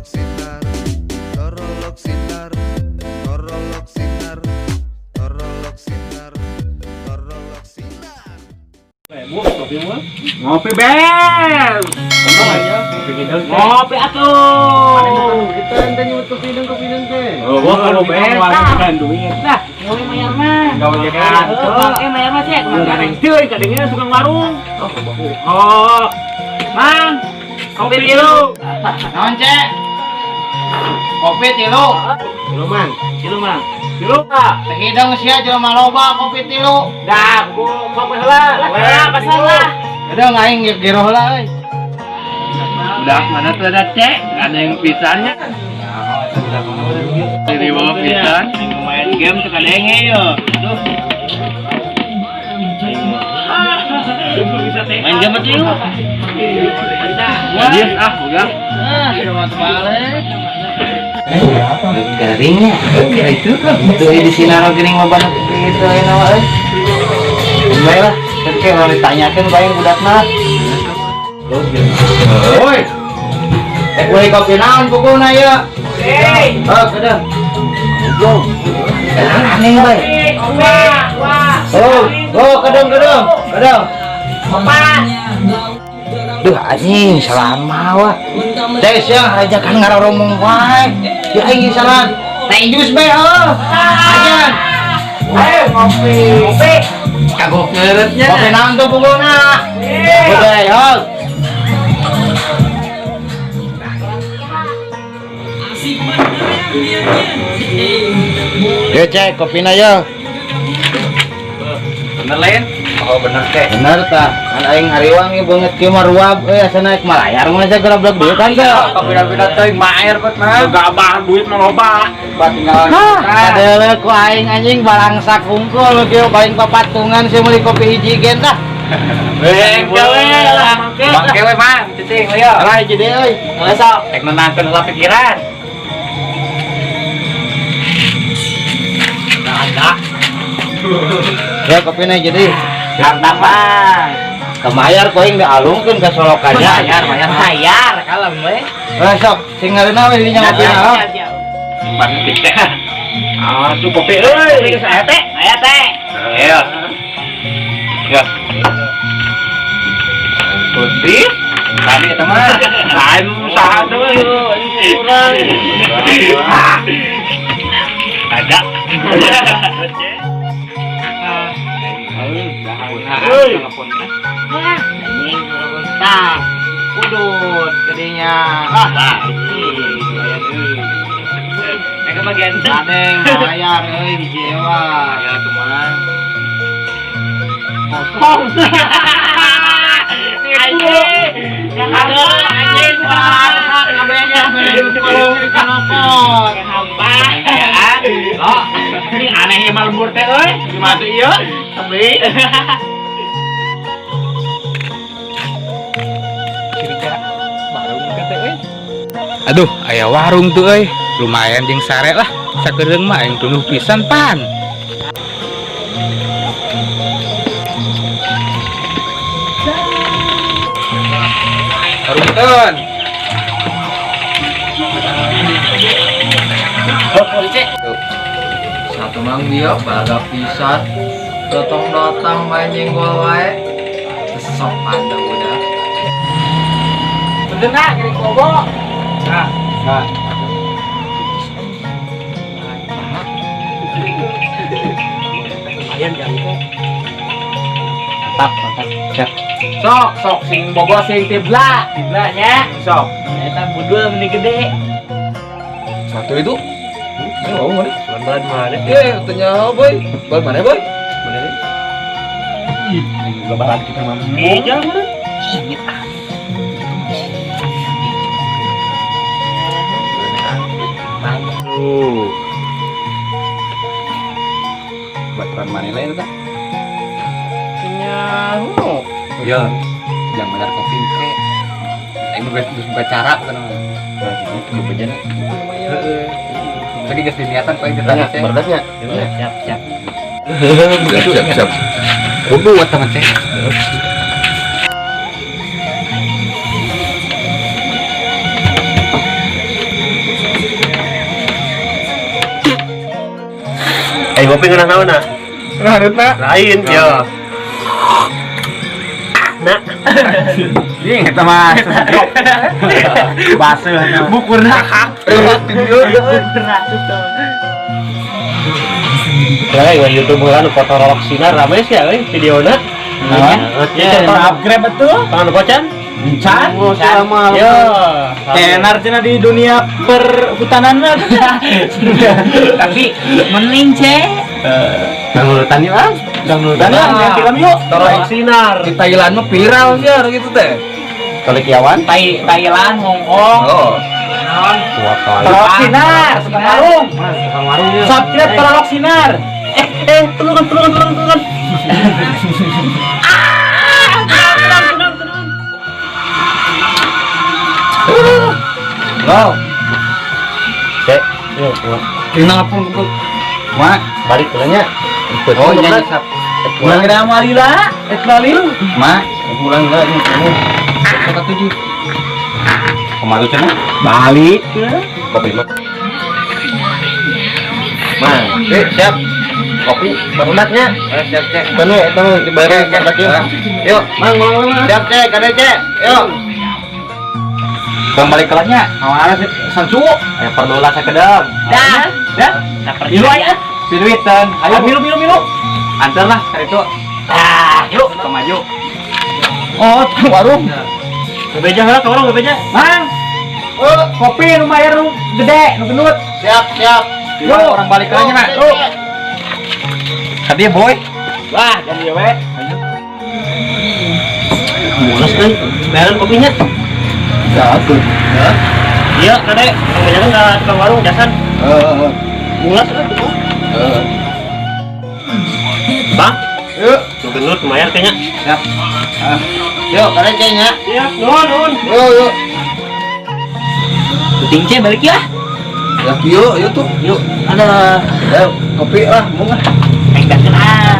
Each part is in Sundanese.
Torolok sinar, torolok sinar, torolok sinar, torolok sinar, torolok sinar. Ngopi bel. Ngopi atuh. Kita ente nyebut kopi dong, kopi dong teh. Oh, kalau bel tah duit. Nah, gawe mayar mah. Gawe kan. Oke, mayar mah cek. Kadeng teu, kadengnya tukang warung. Oh. Mang, kopi tilu. Naon cek? Kopi tilu. Tilu, Mang. Tilu, Mang. Tilu, Pak. Teh hidung sia jelema loba kopi tilu. Dah, gua kopi heula. Lah, pasal lah. Udah aing gero heula euy. Udah mana tuh ada cek, ada yang pisannya. Dari bawah pisan. Main game tuh kadenge yo. Main game tuh yuk. Yes, ah, bukan. Ah, sudah mau balik. Garingnya. Itu itu di sini geuning mah banget gitu aya nama euy. Bae lah, kan mau ditanyakeun bae budakna. Woi. Eh, beli kopi naon pukulna ieu? Hei. Oh, kedeung. Aneh bae. Oh, oh, kedeung, kedeung, kedeung. Duh anjing salah mah. Teh sia harajakan ngaroromong wae. Ya aing salah. Teh jus bae heuh. Ajan. Ayo ngopi. Ngopi. Kagok ngeretnya. Kopi naon tuh pukulna? Udah, heuh. Yo cek kopina yo. Bener lain? Oh bener teh. Bener tah. Kan aing hariwang ieu beungeut kieu mah ruab euy asa naik malayar mah asa geura duit kan teh. Pira-pira teuing maer bet mah. Gabah duit mah loba. Bat tinggalan. Kadeuleu ku aing anjing balangsak hungkul kieu paling papatungan sih meuli kopi hiji gen tah. Bengke we lah. Bangke we mang, cicing ayo. Lah hiji deui euy. Sok, tek nenangkeun heula pikiran. Ada. Ya kopina jadi. Mantap bang. Kemayar ku aing dialungkeun ka solokannya. Mayar, mayar, mayar kalem we. Eh sok sing ngareuna we dinya ngopina oh. Simpan teh. Ah, tuh kopi euy. Kopi saya teh, aya teh. Iya. Ya. Putih. Tadi eta mah. Lain usaha tuh urang. Ada. Euy. Anjing tah. Udut gedinya. Ah, Eh kebagian adeng mayar euy hiji ewa. Ya teman. Kosong. Anjing. Anjing. Kabehnya kolong di kanopot. Oh, ini aneh ieu mah lembur teh euy. Gimana tuh ieu? Tapi Aduh, aya warung tuh euy. Lumayan jeung sare lah. Sakedeung mah aing tunduh pisan pan. Warung ten. Satu mang dia balaga pisan datang-datang main nyenggol wae sok pandang udah Bener nah geuning bobo. Nah, Nah, lumayan kali teh. Mantap, mantap. Siap. Sok, sok sing bogo sing tibla, tiblanya. Sok. Eta budul meni gede. Satu itu mau mana? Bulan mana? Eh, tanya boy. Bulan mana boy? Mana nih? Ih, lebaran kita mah. Iya, mana? Tuh. Baturan mana lain tah? nyaho. Ya, jangan benar kopi ke. Aing geus geus buka cara kan. Itu bejana. Heeh. Lagi geus diniatan paling teh tadi teh. Berdasnya. Siap, siap. Siap, siap. Kudu eta mah teh. Ayo ngopi ngeunah naonna? Nah, harutna. Lain, yo. Nah, Ini eta mah sesegok. Baseuh. Bukurna hak. Lah, ieu YouTube heula nu foto rolok sinar rame sih euy videona. Nah, Ya, Upgrade betul. Tangan bocan? Can. Oh, sama. Yo. Tenar cenah di dunia perhutanan mah. Tapi mending cek. Kang Nurutan yuk ah. Kang Nurutan lah, yang film yuk. Torolok sinar. Di Thailand mah viral sih orang gitu teh. Kolikiawan. Thailand, Hong Kong. Oh. Naon? Torolok sinar, tukang warung. Tukang warung ya. Subscribe Torolok sinar. Tulungan, tulungan, tulungan, tulungan. Wow. Cek, yuk, yuk. Kenapa kok? Mak, Balik tulangnya. oh iya sap. Pulang ke Malila, eh Bali. Mak, pulang enggak ini kamu. Kota tujuh. Kemaru cenah? Balik. Kopi mah. Mah, siap. Kopi barunaknya. Siap, cek. Penuh, penuh dibayar lagi. Yuk, Mang, mang, mang. siap cek, ada cek. Yuk. Bang balik kelasnya, awalnya sih sancu. Ayo perdola sakedap. Dah. Dah. Milu aja. Si duitan, Ayo ayo milu milu milu. antar lah kali itu. Dah, yuk. Ke maju. Oh, tukang warung. Bebeja heula ka urang bebeja. Mang. Oh, kopi nu bayar nu gede, nu gendut. Siap, siap. Yuk, orang balik kelasnya, Mak. Yuk. Tadi boy. Wah, jadi ya we. Mules euy. Bayaran kopinya. Ya, tuh. Iya, kade. Bebeja kan ka tukang warung jasan. Heeh. Mules euy. Heeh. Bang, Yuk. nu gendut lumayan kayaknya. Siap. Yuk, kalian kayaknya. Siap, nuhun, nuhun. Yuk, yuk. Penting cek balik ya. Ya, yuk, yuk tuh. Yuk. Ada. Ayo, kopi lah, mau nggak? Penggakeun ah.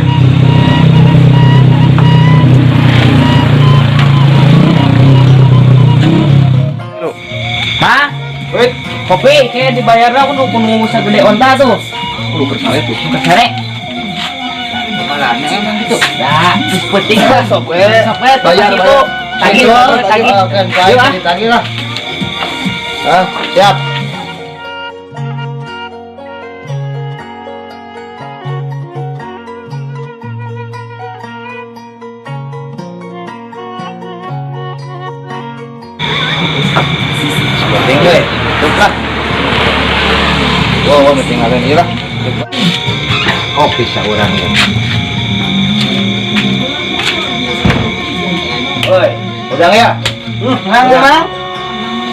Hah? Wait, Kopi kayak dibayarnya aku nu nu segede onta tuh. lu bersale tuh. Kesere. Kepalanya emang gitu. Dah, terus penting lah. Sok we. Sok we, Bayar, itu. bayar. Tagih, tagih. Tagih, Yuk, ah. tagih lah. Ah, siap. Penting we. Tuh lah. Wah, wah, tinggalin ieu lah. Kopi saurang ya. Oi, udang ya? Mang, mang.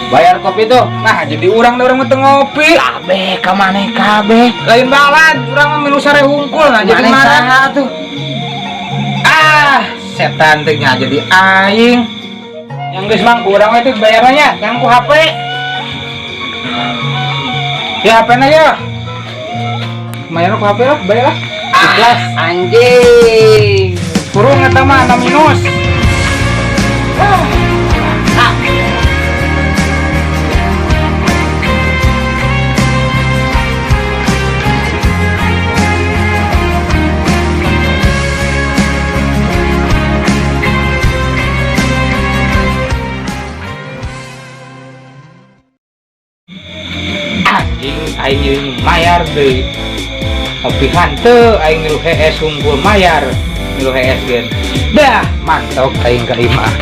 Bayar kopi tuh. Nah, jadi urang da urang mah teu ngopi. Kabeh ka maneh kabeh. Lain balad, urang mah milu sare hungkul nah jadi Maneh marah. saha tuh? Ah, setan teh nya jadi aing. Yang geus mang ku urang we tuh bayarannya, yang ku HP. Ya HP-na ya. Lumayan ku HP lah, bayar lah. Ikhlas. Anjing. Kurung eta mah 6 minus. Anjing aing ieu mayar deui. Kopi hanteu aing milu hees unggul mayar. Milu hees gen. Dah, mantok aing ka imah.